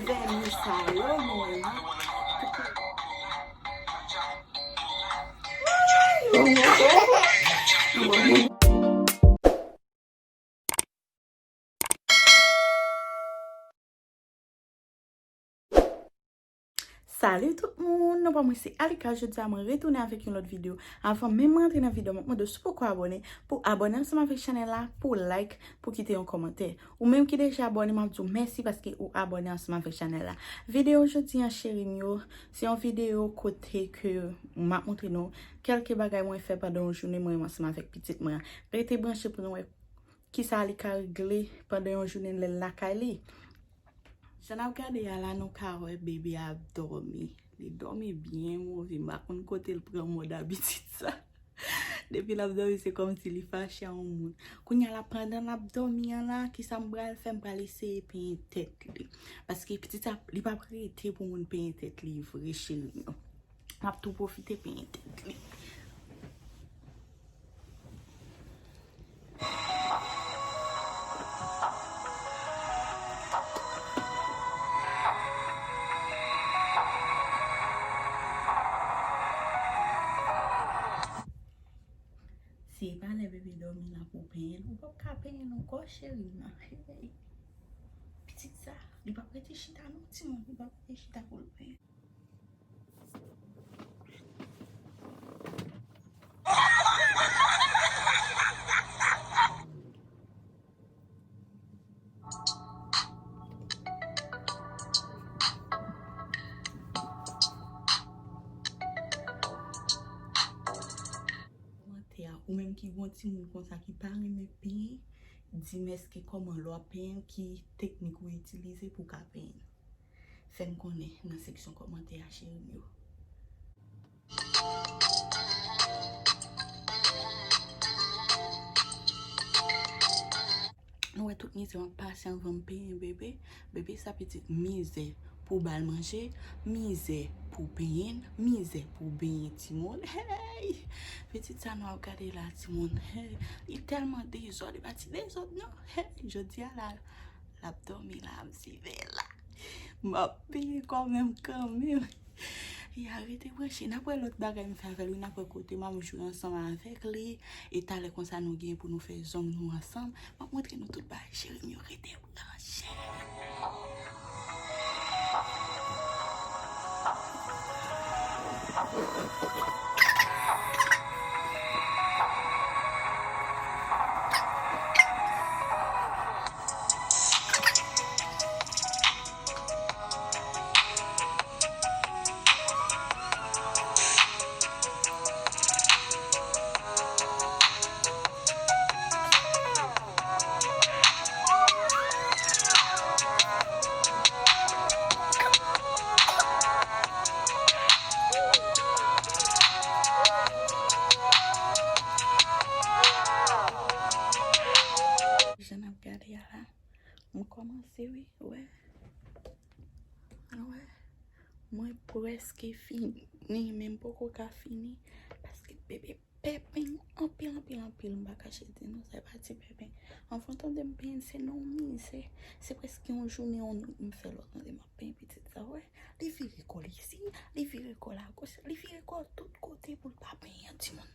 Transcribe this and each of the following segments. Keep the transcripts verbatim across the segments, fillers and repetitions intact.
Vèni sa yo, mwen. Salut tout moun, non pa mwen se Alika, jodi a mwen retounen avèk yon lòt videyo. Avan menm mwen antre nan videyo, mwen mande w si w poko abòne, pou abòne ansanm avèk chanèl la, pou like, pou kite yon kòmantè. Ou menm ki deja abòne, m ap di w mèsi paske ou abòne ansanm avèk chanèl la. Videyo jodi an, cheri m yo, se yon videyo kote ke m ap montre nou kèlke bagay mwen fè pandan yon jounen mwen ansanm avèk pitit mwen an. Rete branche pou nou wè kisa li ka regle pandan yon jounen lè l lakay li. Jan n ap gade a la, nou ka wè bebe ap dòmi. Li dòmi byen move. M pa konn kote l pran mòd abitit sa. Depi l ap dòmi, se kòmsi li fache a yon moun. Kounye a la, pandan l ap dòmi an la, kisa m pral fè? M pral eseye penyen tèt li. Paske pitit sa, li p ap rete pou moun penyen tèt li vre, cheri m yo. M ap tou pwofite penyen tèt li. Si e pa lè bebe dòmi la pou w penyen l, ou p ap ka penyen l ankò, cheri m nan. Hey. Pitit sa, li p ap rete chita non, timoun, li p ap rete chita pou l penyen. Kòmantè a, ou menm ki gon timoun konsa ki pa renmen penyen, di m èske kòman lè w ap penyen l, ki teknik ou itilize pou w ka penyen l. Fè m konnen nan seksyon kòmantè a, cheri m yo. Nou wè tout mizè m ap pase anvan m penyen bebe. Bebe sa pitit, mizè pou w ba l manje, mizè pou w penyen l, mizè pou w benyen timoun. Hey! Pitit sa nou ap gade la, timoun. Hey! Li tèlman dezòd, li pa ti dezòd non. Hey! Jodi a la, l ap dòmi la, ap zive la. M ap peye kò menm kanmenm. Ya, rete branche. N ap wè lòt bagay m fè avè l wi, n ap wè kote m ap jwe ansanm avèk li. E talè konsa nou gen pou nou fè zong nou ansanm. M ap montre nou tout bagay, cheri m yo, rete branche. Jan n ap gade a la, m kòmanse wi, wè. Wè. Mwen prèske fini, men m poko ka fini, paske bebe pè penyen anpil, anpil, anpil, m pa kache di nou, sa e pa ti pè penyen. Anvan tande m penyen, se nan yon mizè, se prèske yon jounen, yon nwit m fè lè w tande m ap penyen pitit sa, wè. Li vire kò l isi, li vire kò l agoch, li vire kò l tout kote pou l pa penyen timoun.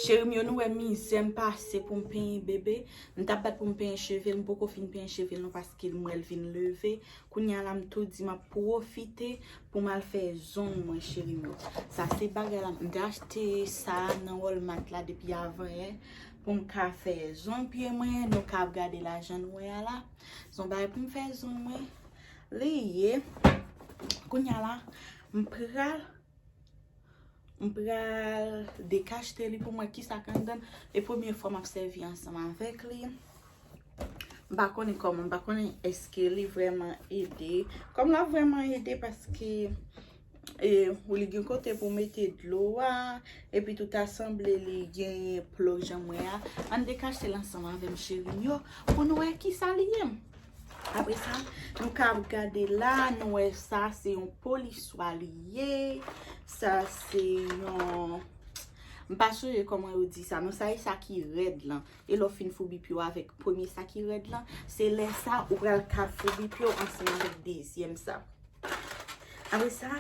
Cheri m yo, nou wè mizè m pase pou m penyen bebe. M t ap bat pou m penyen cheve l, m poko fin penyen cheve l non, paske m wè l vin leve. Kounye a la, m tou di m ap pwofite pou m al fè zong mwen, cheri m yo. Sa se bagay la, m te achte sa nan Walmart la depi avan yè, pou m ka fè zong pye mwen, nou ka ap gade la jan nou wè a la. Se yon bagay pou m fè zong mwen. Li ye. Kounye a la, m pral M pral dekachte li pou m wè kisa k anndan. E premye fwa m ap sèvi ansanm avèk li. M pa konnen kòman, m pa konnen èske li vrèman ede. Kòm l ap vrèman ede paske, e, ou li gen kote pou mete dlo a, epi tou ta sanble li gen plòk jan mwen a. Ann dekachte l ansanm avè m, cheri m yo, pou nou wè kisa li ye. Apre sa, nou ka ap gade la, nou wè sa se yon poliswa li ye. Sa se yon M pa sonje kòman yo di sa, non, sa e sa ki rèd lan. E lè w fin foubi pye w avèk premye sa ki rèd lan, se lè sa ou pral ka foubi pye w ansanm avèk dezyèm sa. Apre sa,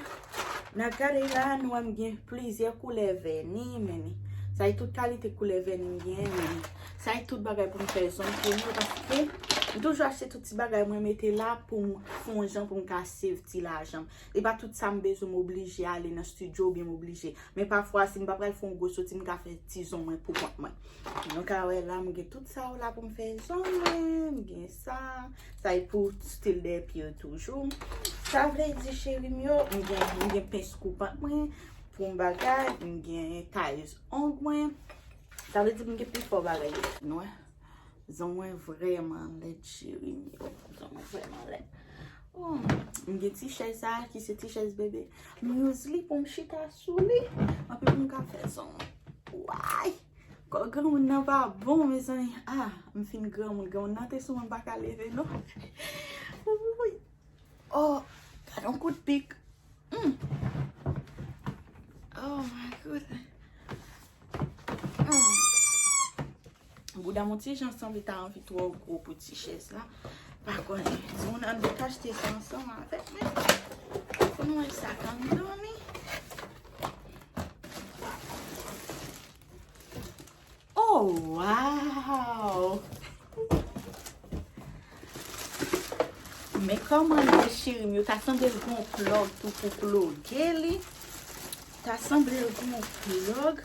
n a gade la, nou wè m gen plizyè koulè vèni, men sa e tout kalite koulè vèni m gen, men sa e tout bagay pou m fè zong pou mwen, paske m toujou achte tout ti bagay mwen mete la pou m fè yon jan pou m ka save ti lajan m. E pa tout sa m bezwen m oblije ale nan estidyo oubyen m oblije. Men pafwa, si m pa pral fè yon gwo soti, m ka fè ti zong mwen pou kont mwen. Nou ka wè la, m gen tout sa yo la pou m fè zong mwen, m gen sa. Sa e pou stil dèyè pye yo toujou. Sa vle di, cheri m yo, m gen, m gen pens koupant mwen pou m bagay, m gen tayez ong mwen. Sa vle di m gen pifò bagay yo. Nou wè? Zong mwen vrèman lèd, cheri m yo. Zong mwen vrèman lèd. Oh, m gen ti chèz sa a ki se ti chèz bebe. M use li pou m chita sou li. Anpi pou m ka fè zong mwen. Way! Kò granmoun nan pa bon, mezanmi. Ah, m fin granmoun. Granmoun nan te sou mwen, m pa ka leve, non. Wouy. Oh, gade yon kout pik. Mm. Oh my goodness. Mm. Bouda m yon ti jan sanble ta anvi twò gwo pou ti chèz la. Pa konnen. Timoun an dwe achte sa ansanm avèk mwen. Pou nou wè sa k anndan li. Oh, wow! Men kòman l ye, cheri m yo? Ta sanble l gon plòg tou pou ploge li. Ta sanble l gon plòg.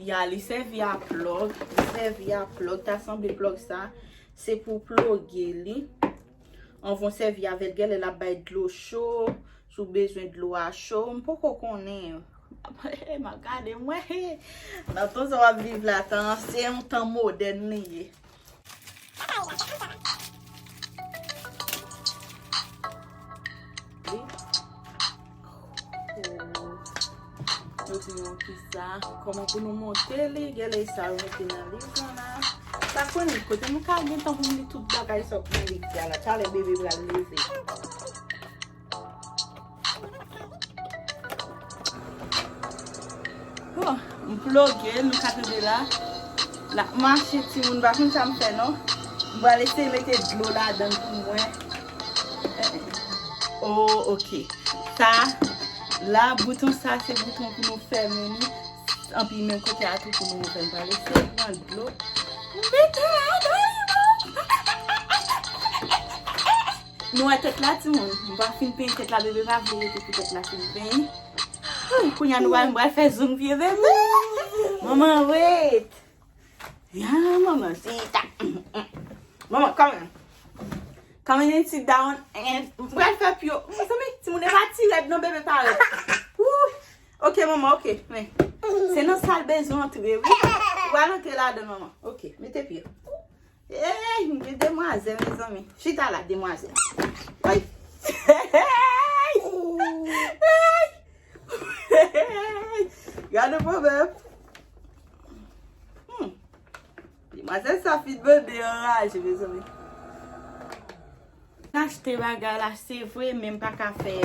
Ya, li sèvi a plòg, li sèvi a plòg, ta sanble plòg sa, se pou ploge li. Anvan w sèvi avè l, genlè l ap bay dlo cho, si w bezwen dlo a cho, m poko konnen. M ap gade mwen, nan tan sa w ap viv la, tan an, se yon tan modèn li ye. Yo di nou ki sa, kòman pou nou monte li, genlè sa yo mete nan liv lan la. Sa konnen kote nou ka gen tan pou m li tout bagay sa pou m li la. Talè bebe pral leve. Bon, m ploge, nou ka tande la. L ap mache, timoun, pa konn sa m fè non. M pral eseye mete dlo ladan l pou mwen. Oh, ok. Sa, la, bouton sa, se bouton pou nou fèmen li. Anpi, men kote a tou pou nou ouvè. M pral eseye pran dlo. M mete ladan li, bon. Nou wè tèt la, timoun. M pa fin penyen tèt la, bebe pa vle rete pou tèt la fin penyen. Ay, kounye a nou pral, m pral fè zong pye bebe. Manman, wait. Ya, manman, sit down. Manman, come here. Come here, sit down. And m pral fè pye w. Mezanmi, timoun, e pa ti rèd non, bebe parèt. Wouy. Ok, manman, ok. Men, se nan sa l bezwen antre, wi. Ou pral antre ladan, manman. Ok, mete pye w. Ey, m gen demwazèl, mezanmi. Chita la, demwazèl. Ay. Ey! Ey! Gade pwoblèm. Hmm. Demwazèl sa fin mande anraje, mezanmi. M achte bagay la, se vre, men m pa ka fè,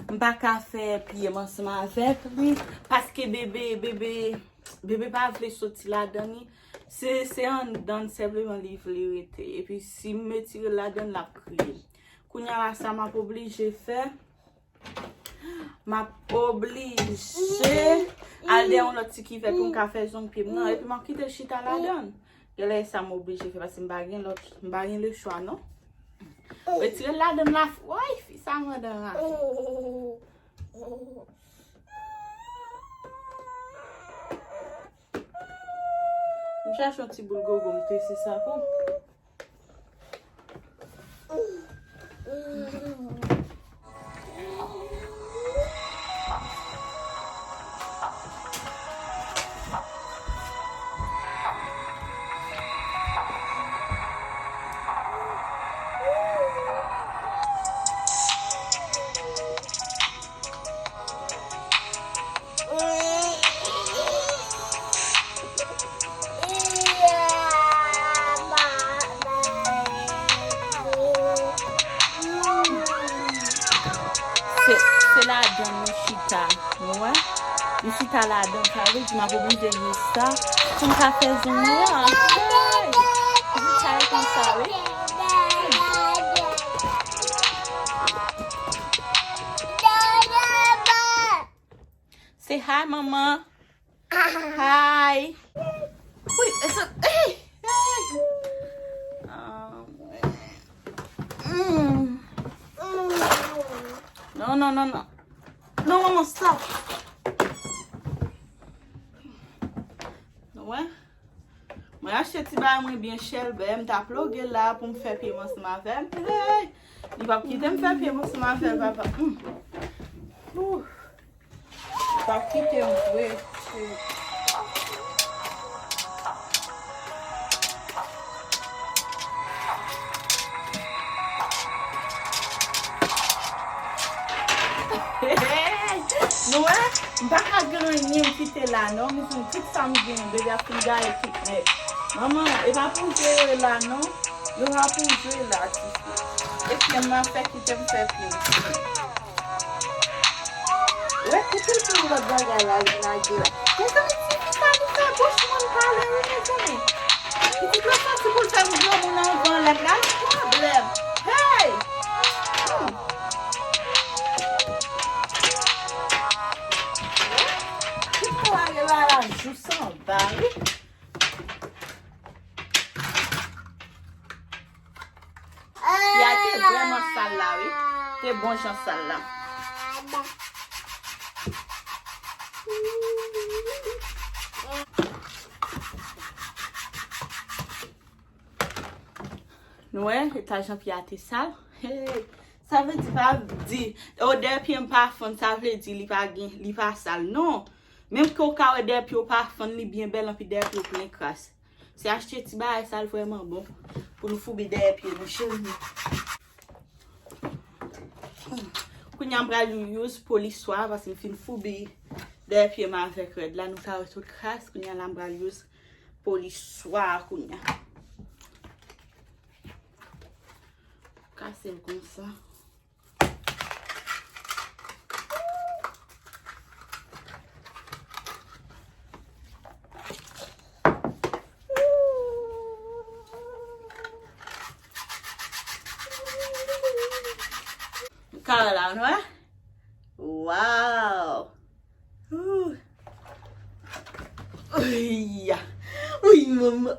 m pa ka fè pye m ansanm avèk li, paske bebe, bebe, bebe pa vle soti ladan li. Se, se anndan sèlman li vle rete. Epi si m retire l ladan l, l ap kriye. Kounye a la, sa m ap oblije fè, m ap oblije al dèyè yon lòt ti kivèt pou m ka fè zong pye m nan. Epi m ap kite l chita ladan l. Genlè sa m oblije fè paske m pa gen lòt, m pa gen lechwa non. Retire l ladan l la, woy, fi sa mande anraje. M chache yon ti boul gogo, m trese sa pou. Nou wè? Li chita ladan, sa vle di m ap oblije youse sa pou m ka fè zong mwen an. Hey! Li chita konsa, wi. Say hi, manman. Hi. Wi, e sa, hey, hey. Ah, mwen. Mm. Non, non, non, non. Non, manman, stop. Nou wè? Mwen achte ti bagay mwen byen chè, bè, m ta ploge la pou m fè pye m ansanm avè l. Hey! Li p ap kite m fè pye m ansanm avè l, papa. Mm. Ouh. Li p ap kite m vre. Nou wè? M pa ka gen anyen m kite la non, mezanmi, tout sa m gen, bebe ap fin gaye tout nèt. Manman, e pa pou jwe la non. Yo pa pou jwe la, tifi. E pye m nan fè kite m fè pye m. Wè, kite pou lòt bagay la vin lage la. Mezanmi, tifi sa, li fè bouch moun pale, wi, mezanmi. Pitit la soti pou l fè m granmoun anvan lè, gad pwoblèm. Hey! Hmm. Ki fè w ale la, la, jous anba, wi. Pye a te vrèman sal la, wi. Te bon jan sal la. Nou wè, eta jan pye a te sal. Hey, sa vle di, pa di, odè pye m pa fann, sa vle di li pa gen, li pa sal. Non. Menm ke w ka wè dèyè pye w pa fann, li byen bèl, anpi dèyè pye w plen kras. Se achte ti bagay sa, l vrèman bon pou nou foubi dèyè pye nou, cheri. Kounye a m pral use poliswa, paske m fin foubi dèyè pye m avèk rèd la, nou ka wè tout kras. Kounye a la m pral use poliswa kounye a. Kase l konsa. Kara la, nou wè? Wow! Ooh. Wi, wi, manman.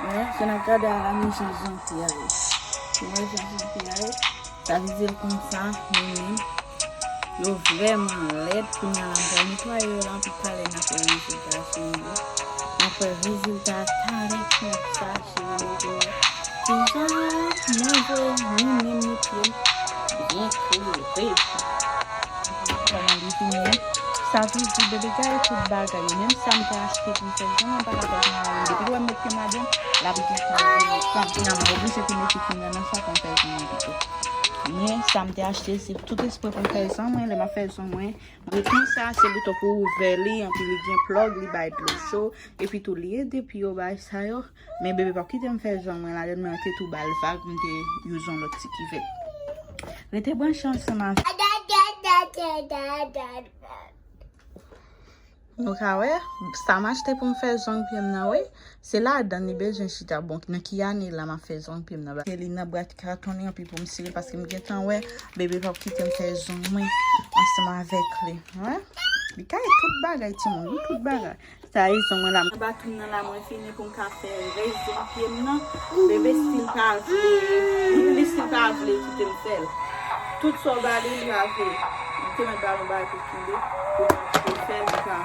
Wè, se n ap gade a la, men jan zanti a ye. Ou wè jan zanti a ye? Sa vle di l konsa, men men. Yo vrèman lèd, kounye a la m pral netwaye yo la, anpi talè n ap wè rezilta sou yo. N ap wè rezilta talè konsa, cheri, men gen. Deja, mwen voye ni men m ni pye m byen klere. Kòman li vini an? Sa vle di, bebe, gade tout bagay yo. Menm sa m te achte pou m fè zong, mwen pa ka fè zong mwen. Depi l wè m met pye m ladan, l ap gentan vini. Kounye a m oblije te mete pye m nan nan sa pou m fè zong mwen pito. Men sa m te achte, se tout espre pou m fè zong mwen. Lè m ap fè zong mwen, bouton sa, se bouton pou ouvè li, anpi li gen plug, li bay dlo cho, epi tou li ede pye yo bay sa yo. Men bebe p ap kite m fè zong mwen ladan, men te tou ba l vag, m te use yon lòt ti kivèt. Rete branche ansanm avèk. Nou ka wè, sa m achte pou m fè zong pye m nan, wi. Se ladan li bezwen chita. Bon, nan ki ane la m ap fè zong pye m nan? Paske li nan bwat katon li anpi pou m sere, paske m gentan wè bebe p ap kite m fè zong mwen ansanm avèk li. Wè. Li kay tout bagay, timoun, wi, tout bagay. Sa e zong mwen la. Anba tou m nan la, mwen fini pou m ka fè rès zong pye m nan. Bebe still pa vle. Li still pa vle kite m fè l. Tout sa w ba li, li pa vle. M te mèt ba l yon bagay pou kenbe, pou l pa kite m fè l, li pa.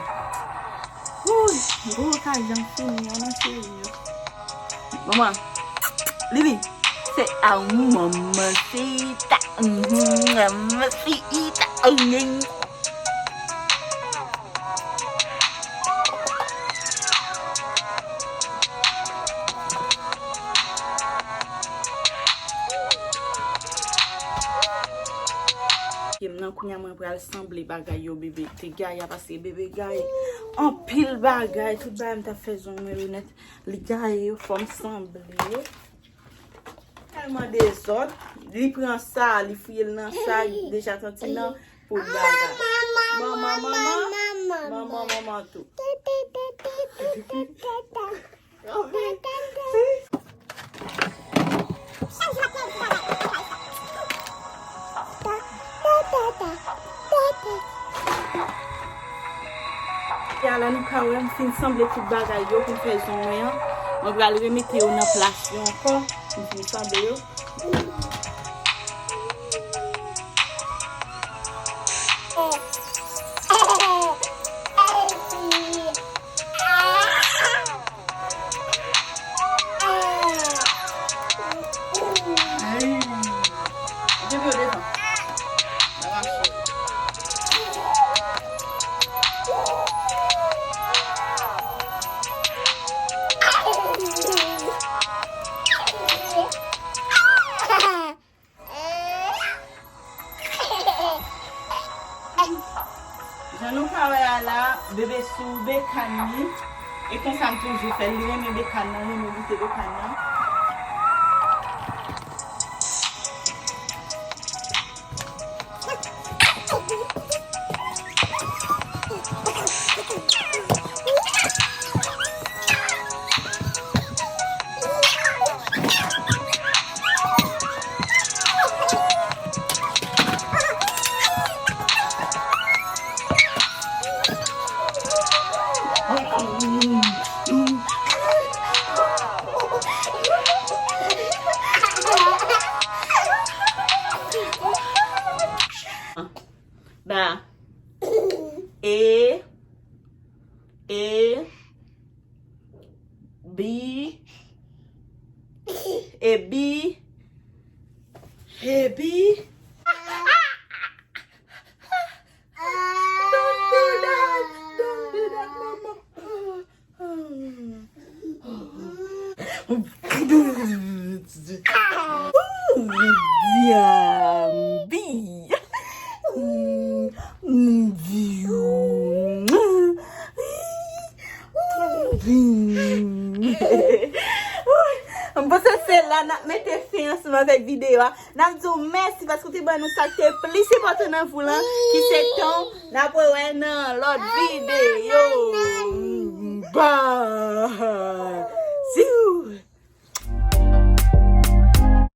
Wouy, gwo okazyon fini an nan, cheri. Manman, Lili, se a ou manman, se ta, mhm, manman, se ta, mhm. Manman, Kounye a mwen pral sanble bagay yo, bebe te gaye a, paske bebe gaye anpil bagay. Tout bagay m t ap fè zong mwen yo nèt, li gaye yo, fò m sanble. Tèlman dezòd, li pran sa, li fouye l nan sa, deja santi nan pou bagay. Manman, manman, manman tou. Ya la nou ka wè m fin sanble tout bagay yo pou m fè zong mwen an. Mwen pral remete yo nan plas yo ankò. M fin sanble yo. Ay. Depi yo devan. N a mache. Jan nou ka wè a la, bebe sou bekàn li. E konsa m toujou fè l. Li renmen bekàn nan, renmen goute bekàn nan. Ba. E. E. Bi. E bi. E bi. Don't do that. Don't do that, mama. Ooh, Diambi. Mm, mm, Diambi. M panse se la n ap mete fen ansanm avèk videyo a. N ap di w mèsi paske w te ban nou sa k te plis enpòtan nan vi w lan, ki se tan w. N ap wè w nan lòt videyo. Bye.